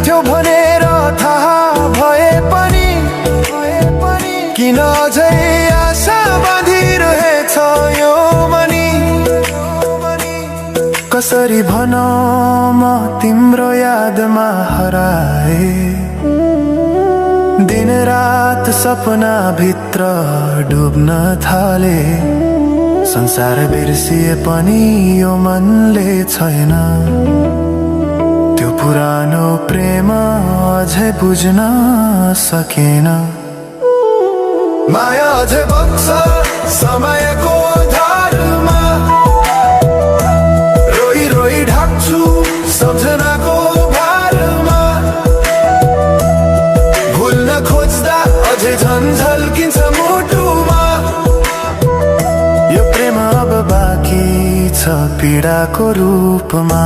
थियो भनेर थाहा भए पनि किन अझै आशा बाँधिरहेछ यो मनी। कसरी भनौँ म तिम्रो यादमा हराए, दिन रात सपना भित्र डुब्न थाले। संसार बिर्सिए पनि यो मनले छैन त्यो पुरानो प्रेम अझै बुझ्न सकेन। माया अझै बग्छ समयको धारमा, रोई रोई ढाक्छु सम्झनाको भारमा। भुल्न खोज्दा अझै झन् झल्किन्छ मुटुमा। यो प्रेम अब बाँकी छ पीडाको रूपमा।